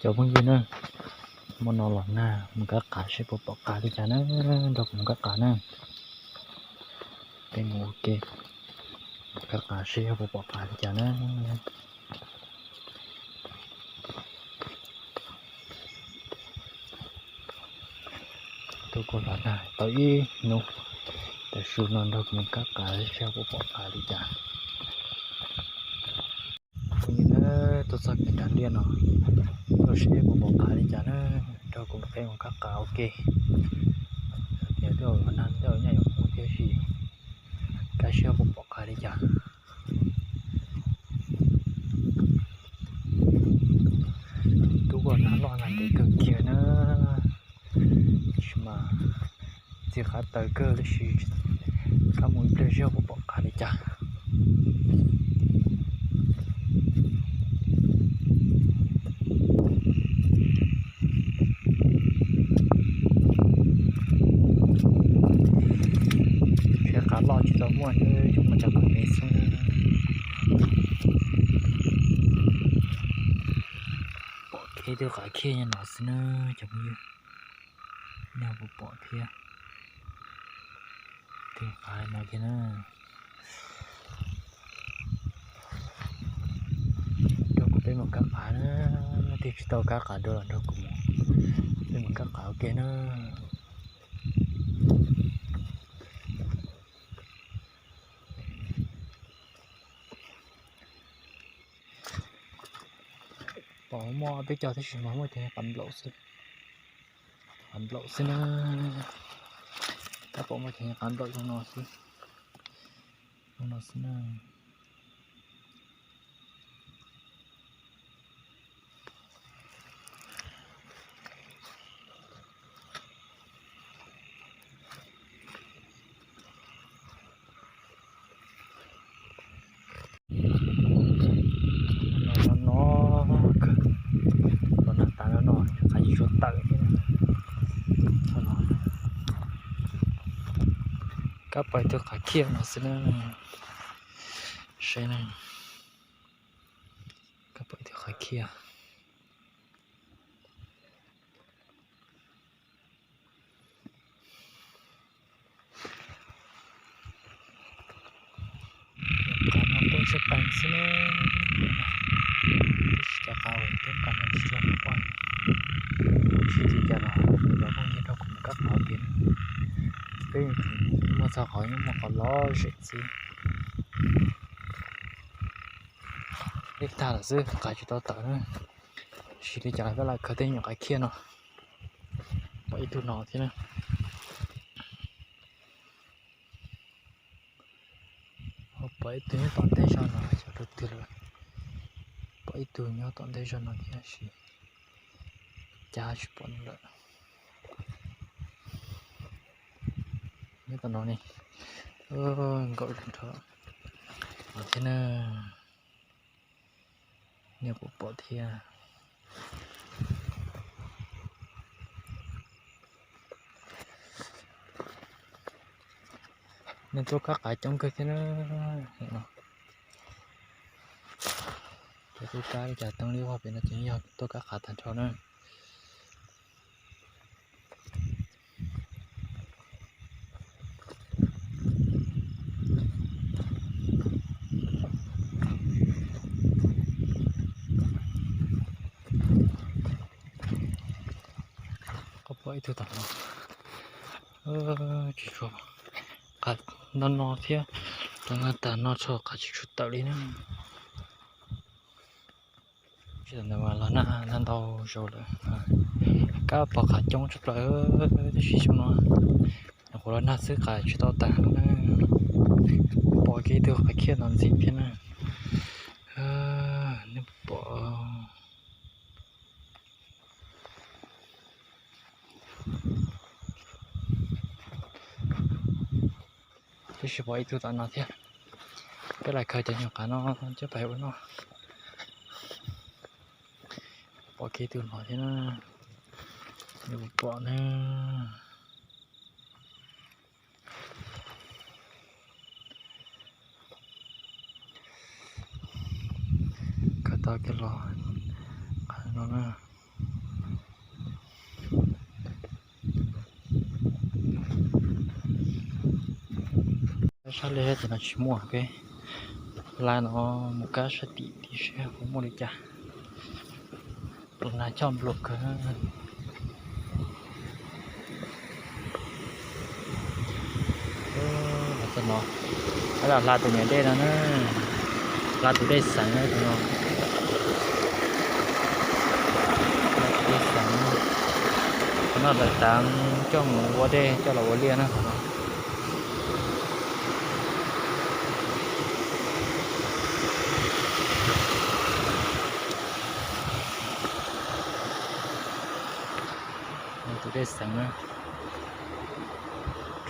Cov phooj ywg na, hmo no los nag mus kab qav seb puas pom qav li cas na, nrog kuv mus kab qav na. Peb mus ua ke, kab qav seb puas pom qav li cas na. Tuaj kuj los nag tau ib hnub, tam sim no nrog kuv mus kab qav seb puas pom qav li cas. Phooj ywg na, tuaj txog kev nram liaj no, tuaj seb puas pom qav li cas na, nrog kuv peb mus kab qav ua ke. Tias twb los nag twb los nag yuav muaj thiab si, kab seb puas pom qav li cas. Twb ua nag loj nag ntev kawg kiag na, tab sis mas txiv qav taws kawg tab sis kab mus ib pliag seb puas pom qav li cas. Seb qav loj tsis tau muaj, cov muaj cov qav me xwb. Pom kiag ib tug qav khiab nyob no xwb na cov phooj ywg, nej puas pom thiab. Tus qav no thiab na. Nrog kuv peb mus kab qav na, leej twg tsis tau kab qav dua los nrog kuv mus, peb mus kab qav ua ke na. Pom muaj peb cov tab sis mas muaj cov qav nplaum xwb, qav nplaum xwb na. Tab pom muaj cov qav nplaum zoo no xwb, zoo no xwb na. No no, los nag tas no no qav tsis tshua tawm thiab. Kab pom ib tug qav khiab no xwb na. Saib na, kab pom ib tug qav khiab. Qav no quaj tshaj plaws xwb na. Tab sis cov qav uas tub qav no tsis tshua quaj. Tsis ua cas los cov phooj ywg nrog kuv mus kab qav ua ke. Peb yeej tsis muaj txog qhov, yeej muaj qhov lom zem xwb. Ib tag lawm xwb, qav tsis tau tawm na. Sim li cas peb los khaws tej nyuam qav khiab no. Pom ib tug no thiab na. Pom ib tug nyob tom ntej zog no, xyov rau twg lawm. Pom ib tug nyob tom ntej zog no thiab, tab sis cas tsis pom nws lawm. Nyob tom no ne, nkaum nrho no thiab na. Nej puas pom thiab? Nej tuaj kab qav coob kawg thiab na. Cov tuaj kab li cas toob li vaj pem no ces yog tuaj kab qav tag nrho na. Koj pom ib tug tom no, tsis tshua, qav no no thiab, tom no tag no txog qav tsis tshua tawm li na. Tsis tau ntawd mas los nag ntau zaus lawm, kab pom qav coob tshaj plaws, tab sis xyoo no nyuam qhuav los nag xwb qav tsis tau tawm na. Pom kiag ib tug qav khiab no ntxiv thiab na. Nej pom. Tab sis pom ib tug tom no thiab. Peb los khaws cov nyuam qav no coj pais ua noj. Pom kiag ib tug no thiab na. Nws pom na. Khaws tau kiag los no na. Sab li tim no tsis muaj, peb hla no mus kab sab tim tim seb puas muaj li cas. Tus nag coj nplua kawg. Los txog no, lam hla tus niam dej no na, hla tus dej xeev na tus no. Tus dej xeev, qhov no lawv tav coj mus ua dej coj los ua liaj na qhov no. Tus dej xeev na,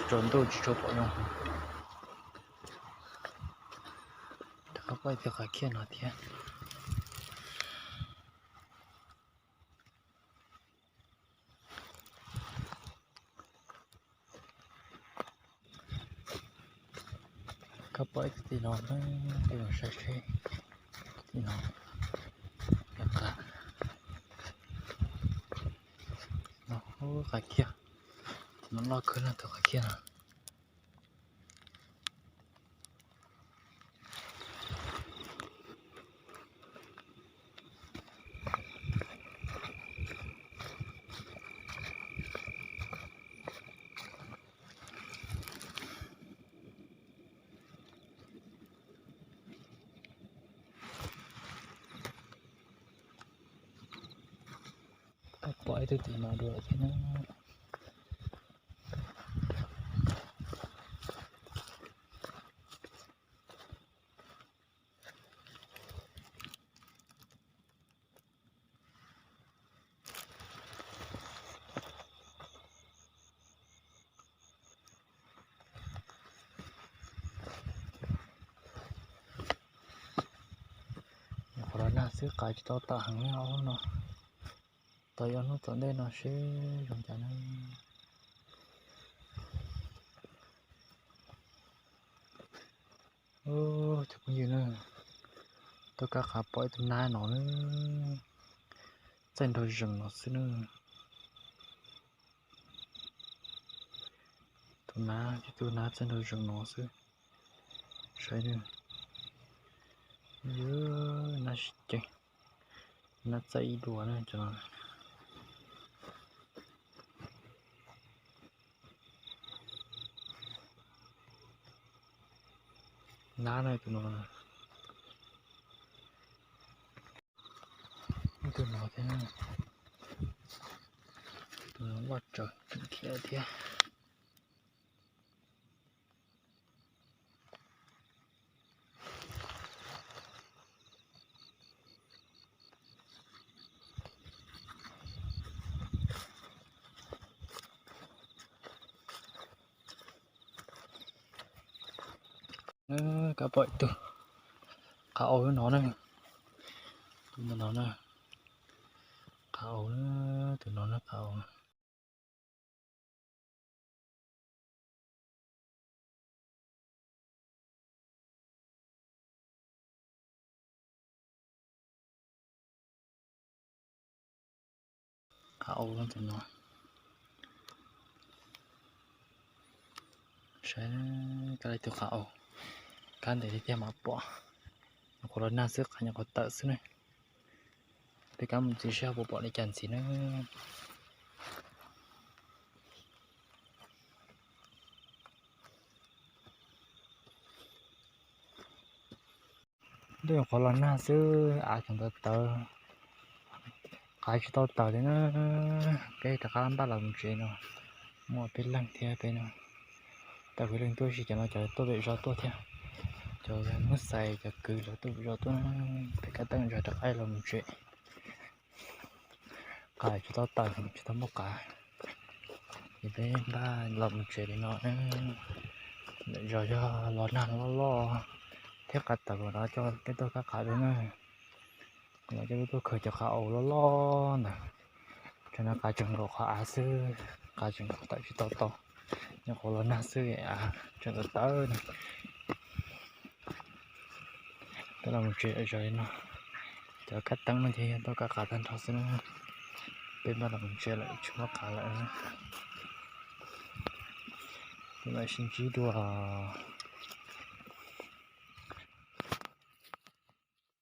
tsaus ntuj tsis tshua pom zoo. Rov qab pom ib tug qav khiab no thiab. Rov qab pom ib tug tim no, peb los saib seb tim no. Qav no, qav khiab, tus no loj kawg na tus qav khiab no. Pom ib tug tim no dua lawm thiab na. Nyuam qhuav los nag xwb qav tsis tau tawm heev li ob hnub no. Tos yuav hnub tom ntej no seb zoo cas na. Cov phooj ywg na, tuaj kab qav pom ib tug nab no na, txaij nraug zees no xwb na. Tus nab, tus nab txaij nraug zees no xwb. Saib na, nab tsis ceev, nab txaij ib duas na cov no. Nab na tus no, tus no thiab, tus no loj tsawv tseem khiav thiab. Kab pom ib tug qav au no na, tus no na, qav au, tus no na qav au. Qav au tus no. Saib, kab li tus qav au, kab ntev li tiag mas pom. Nyuam qhuav los nag xwb qav nyuam qhuav tawm xwb ne. Peb kab mus ntxiv seb ho puas pom li cas ntxiv na. Nyuam qhuav los nag xwb av tseem tawv tawv, qav tsis tau tawm li na. Peb rov qab npaj los mus tsev no, muaj peb leeg thiab peb no. Tau kwv leej tuaj si cov no cov tuaj vim zos tuaj thiab, cov Hmoob Xais cov kwv lawv tuaj vim zos tuaj, peb kab teeb zog rov qab los mus tsev. Qav tsis tau tawm, tsis tau muaj qav, ces peb npaj los mus tsev li no. Lwm zaus yog los nag loj loj thiab qav tawm los coj peb tuaj kab qav dua na. Los coj peb tuaj khaws cov qav au loj loj ntawd. Tam no qav tseem nkaum qhov av xwb, qav tseem nkaum tawm tsis tau tau. Nyuam qhuav los nag xwb av tseem tawv tawv na. Peb los mus tsev lawm zaum no, cov kab teeb no ces yog tuaj kab qav tag nrho xwb na. Peb npaj los mus tsev lawm tsis muaj qav lawm. Peb mam sib ntsib dua.